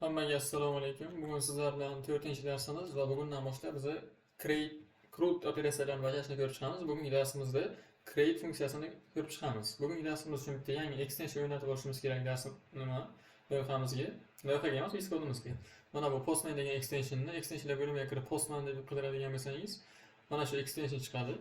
Hammaga assalomu alaykum. Bugun sizlar bilan 4-darsimiz va bugundan boshlab biz create CRUD operatsiyalarini bajarishni ko'rib chiqamiz. Bugungi darsimizda create funksiyasini ko'rib chiqamiz. Bugungi darsimiz uchun bitta yangi extension o'rnatib olishimiz kerak darsim nima loyihamizga. Loyihaga emas, VS Code'imizga. Mana bu Postman degan extensionni extensionlar bo'limiga kirib Postman deb qidiradigan bo'lsangiz, mana shu extension chiqadi.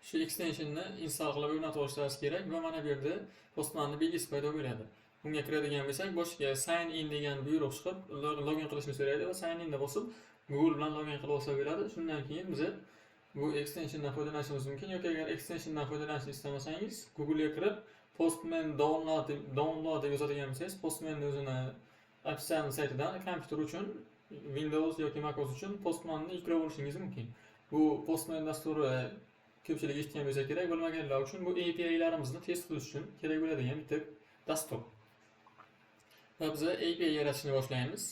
Shu extensionni install qilib o'rnatib olishingiz kerak va mana bu yerda Postmanni belgisi paydo bo'ladi. Bunga kiradigan bo'lsak, boshiga sign in degan buyruq chiqib, login qilishni so'raydi va sign in deb bosib, Google bilan login qilib olsa bo'ladi. Shundan keyin biz bu extensiondan foydalanishimiz mumkin yoki agar extensiondan foydalanishni istamasangiz, Google'ga kirib Postman download deb yozadigan bo'lsangiz, Postman o'zini ofitsial saytidan kompyuter uchun Windows yoki Mac OS uchun Postmanni yuklab olishingiz mumkin. Bu Postman dasturi ko'pchilik eshitgan bo'lsa kerak, bilmaganlar uchun bu API'larimizni test qilish uchun kerak bo'ladigan bitta dastur. Va biz API yaratishni boshlaymiz.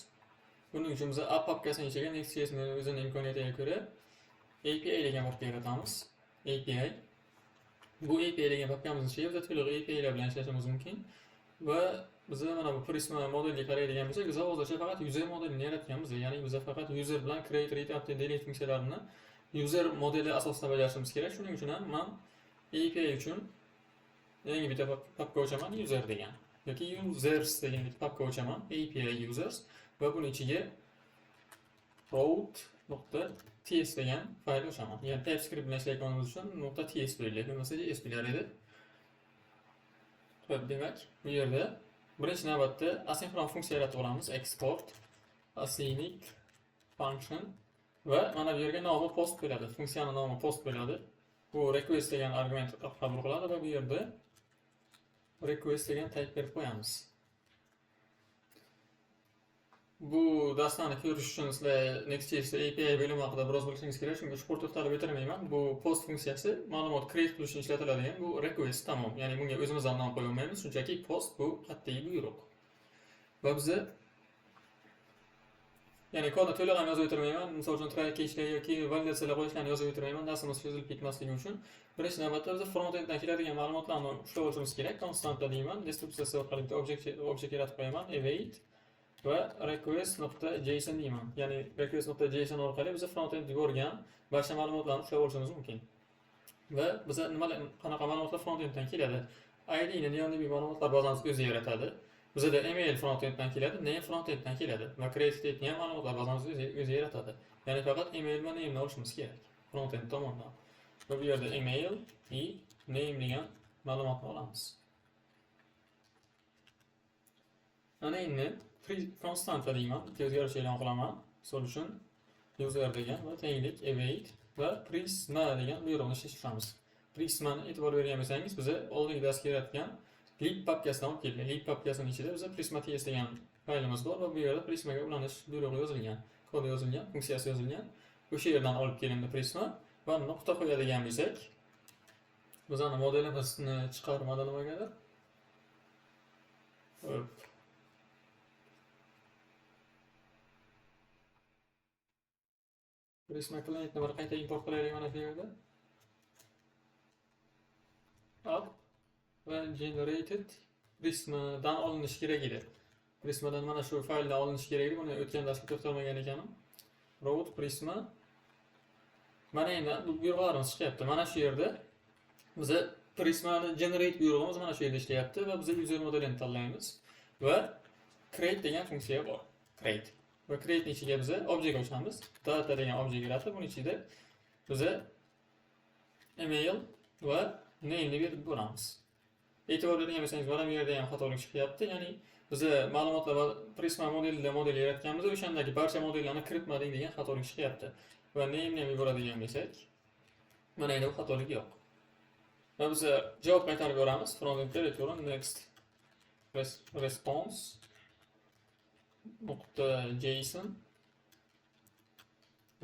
Buning uchun biz app papkasini ichiga Next.js o'zini imkoniyatiga ko'ra API degan papka yaratamiz. API. Bu API degan papkamizni ichiga biz to'liq API'lar bilan ishlashimiz mumkin. Va biz mana bu Prisma modelga qaraydigan bo'lsak, biz hozircha faqat user modelini yaratganmiz. Ya'ni biz faqat user bilan create, read, update, delete funksiyalarini user modeli asosida bajarishimiz kerak. Shuning uchun ham men API uchun yangi bitta papka ochaman, user degan yoki users degan bitta papka ochaman, API users va buni ichiga route.ts degan fayl ochaman. Ya'ni TypeScript bilan ishlayotganimiz uchun .ts bo'ladi, bo'lmasa JS bo'lar edi. Xo'p, demak, bu yerda birinchi navbatda asinxron funksiya yaratib olamiz. Export async function va mana bu yerga nomi post bo'ladi. Funksiyani nomi post bo'ladi. Bu request degan argument qabul qiladi va bu yerda request degan type berib qo'yamiz. Bu darslarni ko'rish uchun sizlar Next.js API bo'limi haqida biroz bilishingiz kerak, chunki chuqur to'xtalib o'tirmayman. Bu post funksiyasi ma'lumot create qilish uchun ishlatiladigan bu request, tamom. Ya'ni bunga o'zimizdan nom qo'ya olmaymiz, shunchaki post bu qat'iy buyruq. Va biza ya'ni kodni to'liq ham yozib o'tirmayman. Misol uchun try catchlar yoki validatsiyalar qo'yishlarni yozib o'tirmayman, darsimiz cho'zilib ketmasligi uchun. Birinchi navbatda biz front-enddan keladigan ma'lumotlarni ushlab olishimiz kerak. Constantda deyman, destruksiya orqali bitta object yaratib qo'yaman, await va request.json deyman. Ya'ni request.json orqali biz front-end yuborgan barcha ma'lumotlarni ushlab olishimiz mumkin. Va biza nima, qanaqa ma'lumotlar front-enddan keladi? ID ni NeonDB ma'lumotlar bazamiz o'zi yaratadi. Bizada email front-enddan keladi, name front-enddan keladi va create date ham ma'lumotlar bazamiz o'zi yaratadi. Ya'ni faqat email va name ni olishimiz kerak front-end tomonidan. Va bu yerda email и name degan ma'lumotni olamiz. Ana endi constanta deyman, bitta o'zgarish e'lon qilaman. Misol uchun user degan va tenglik await va prisma degan buyruqni ishlatamiz. Prismani e'tibor bergan bo'lsangiz, biza oldingi darsga yaratgan lib papkasidan olib kelgan. Lib papkasining ichida biza prisma.ts degan faylimiz bor va bu yerda prismaga ulanish buyrug'i yozilgan, kodi yozilgan, funksiyasi yozilgan. O'sha yerdan olib kelindi prisma va nuqta qo'yadigan bo'lsak, bizani modelimizni chiqarmadi nimagadir. Hop. Prisma clientni bir qayta import qilaylik mana shu yerda. App va generated Prismadan olinishi kerak edi. Prismadan mana shu fayldan olinishi kerak edi. Buni o'tgan darsga to'xtalmagan ekanim. Route Prisma. Mana endi bu buyruqlarimiz chiqyapti. Mana shu yerda biza Prismani generate buyrug'imiz mana shu yerda ishlayapti va biz user modelini tanlaymiz va create degan funksiya bor. Create. Va create ichiga biza object ochamiz. Data degan object yaratib, buning ichida biza email va name ni berib boramiz. E'tibor bergan bo'lsangiz, mana bu yerda ham xatolik chiqyapti. Ya'ni biza ma'lumotlar va Prisma modelida model yaratganmiz, o'shandagi barcha modellarni kiritmading degan xatolik chiqyapti. Va name ni ham yuboradigan bo'lsak, mana endi bu xatolik yo'q. Va biza javob qaytarib beramiz. Frontendda return next response nuqta json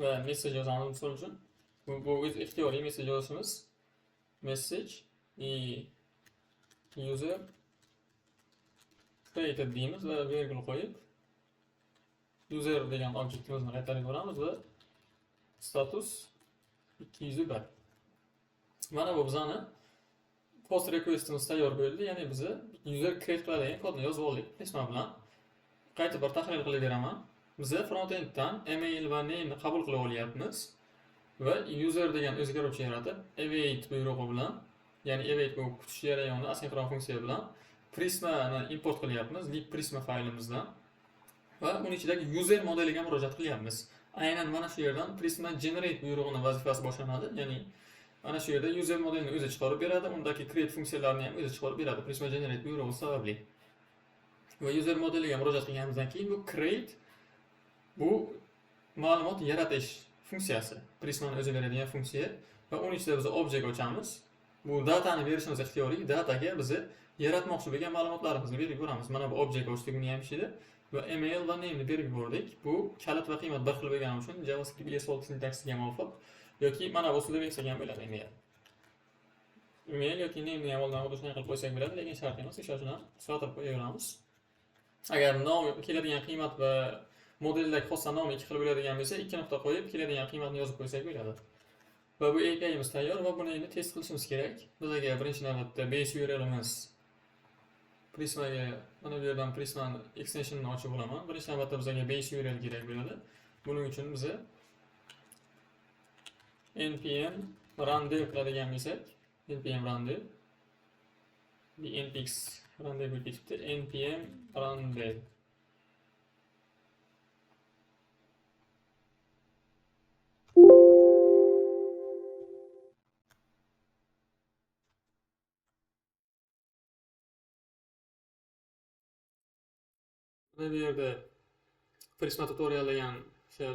va message yozamiz misol uchun. Bu o'z ixtiyoriy message yozishimiz. Message и user created deymiz va virgul qo'yib user degan objektimizni qaytarib beramiz va status 201. Mana bu bizani post requestimiz tayyor bo'ldi. Ya'ni biza user create qiladigan kodni yozib oldik Prisma bilan. Qayta bir tahlil qilib beraman. Biz frontenddan email va name'ni qabul qilib olyapmiz va user degan o'zgaruvchi yaratib, await buyrug'i bilan, ya'ni await bu kutish jarayoni asinxron funksiya bilan Prismani import qilyapmiz, lib Prisma faylimizdan va uni ichidagi user modeliga murojaat qilyapmiz. Aynan mana shu yerdan Prisma generate buyrug'ini vazifasi boshlanadi, ya'ni mana shu yerda user modelini o'zi chiqarib beradi, undagi create funksiyalarini ham o'zi chiqarib beradi Prisma generate buyrug'i sababli. Va user modeliga murojaat qilganimizdan keyin bu create, bu ma'lumot yaratish funksiyasi. Prismani o'zi beradigan funksiya va uni ichida biz object ochamiz. Bu datani berishimiz ixtiyoriy, dataga biz yaratmoqchi bo'lgan ma'lumotlarimizni berib yuboramiz. Mana bu object ochdik uni ham ichida va email va name'ni berib yubordik. Bu kalit va qiymat bir xil bo'lgani uchun JavaScript ES6 sintaksiga muvofiq yoki mana bu usulda bersak ham bo'ladi email. Email yoki name'ni ham oldin xuddi shunday qilib qo'ysak bo'ladi, lekin shart emas. O'sha uchun ham qisqartirib qo'yaveramiz. Agar nom keladigan qiymat va modeldagi xossa nom ikki xil bo'ladigan bo'lsa, ikki nuqta qo'yib keladigan qiymatni yozib qo'ysak bo'ladi. Va bu API'miz tayyor va buni endi test qilishimiz kerak. Bizga birinchi navbatda base URL'imiz Prismaga, mana bu yerdan Prismani extensionini ochib olaman. Birinchi navbatda bizga base URL kerak bo'ladi. Buning uchun biza npm run dev qiladigan bo'lsak, npm run dev, npx run dev bo'lib ketibdi, npm run dev. Mana bu yerda Prisma tutorial degan o'sha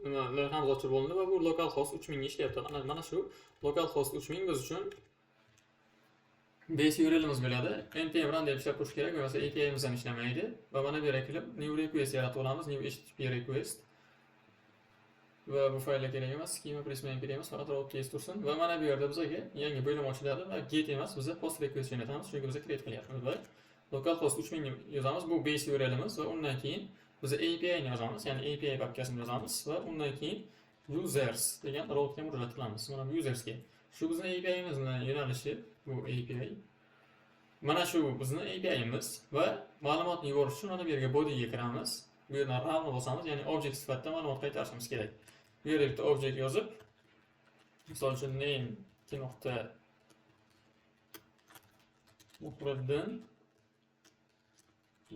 nima loyihamiz ochib olindi va bu localhost 3000 ga ishlayapti. Mana shu localhost 3000 biz uchun base URL'imiz bo'ladi. Npm run deb ishlab turish kerak, bo'lmasa API'miz ham ishlamaydi. Va mana bu yerga kelib new request yaratib olamiz, new HTTP request. Va bu fayllar kerak emas, schema Prisma ham kerak emas, faqat route case tursin. Va mana bu yerda bizga yangi bo'lim ochiladi va get emas, biz post request jo'natamiz, chunki biz create qilyapmiz va localhost 3000 yozamiz, bu base URL'imiz va undan keyin biz API ni yozamiz, ya'ni API papkasini yozamiz va undan keyin users degan route ga murojaat qilamiz. Mana bu usersga. Shu bizni API'mizni yo'nalishi, bu API. Mana shu bizni API'miz va ma'lumotni yuborish uchun mana bu yerga bodyga kiramiz. Bu yerdan ravni bosamiz, ya'ni object sifatida ma'lumot qaytarishimiz kerak. Bu yerda bitta object yozib, misol uchun name ikki nuqta Muhriddin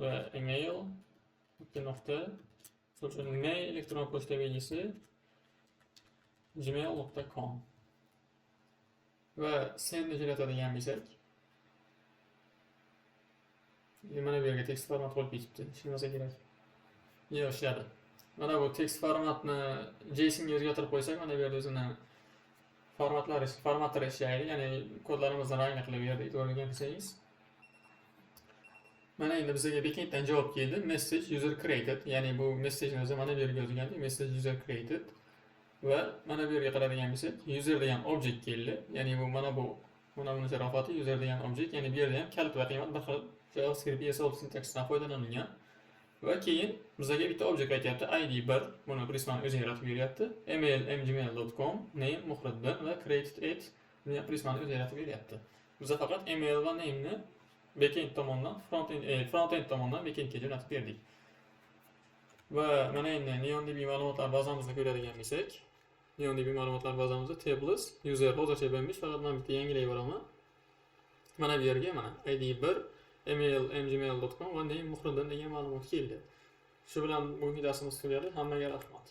va email ikki nuqta, misol uchun mail elektron pochta belgisi gmail.com va sendni jo'natadigan bo'lsak, mana bu yerga text format qo'yib ketibdi, ishlamasa kerak. Yo'q, ishladi. Mana bu text formatni JSONga o'zgartirib qo'ysak, mana bu yerda o'zini formatlari, formatlar ishlaydi, ya'ni kodlarimizni rangli qilib berdi, e'tiborga olsangiz. Mana endi bizga backenddan javob keldi. Message user created, ya'ni bu message o'zi mana bu yerga yozilganda message user created va mana bu yerga qaradigan bo'lsak, user degan object keldi. Ya'ni bu mana bu, mana buni sharofati user degan object, ya'ni bu yerda ham kalit va qiymat bir xil JavaScript ES6 sintaksidan foydalanilgan. Va keyin bizga bitta object qaytyapti, ID 1, buni Prismani o'zi yaratib beryapti. Email mgmail.com, name Muhriddin va created at, buni ham Prismani o'zi yaratib beryapti. Biz faqat email va name ni backend tomondan frontend tomondan backendga jo'natib berdik. Va mana endi NeonDB ma'lumotlar bazamizni ko'radigan bo'lsak, NeonDB ma'lumotlar bazamizda tables user hozircha bo'lmish, faqat men bitta yangilay boraman. Mana bu yerga mana ID 1, email mgmail.com va name Muhriddin degan ma'lumot keldi. Shu bilan bugungi darsimiz tugadi. Hammaga rahmat.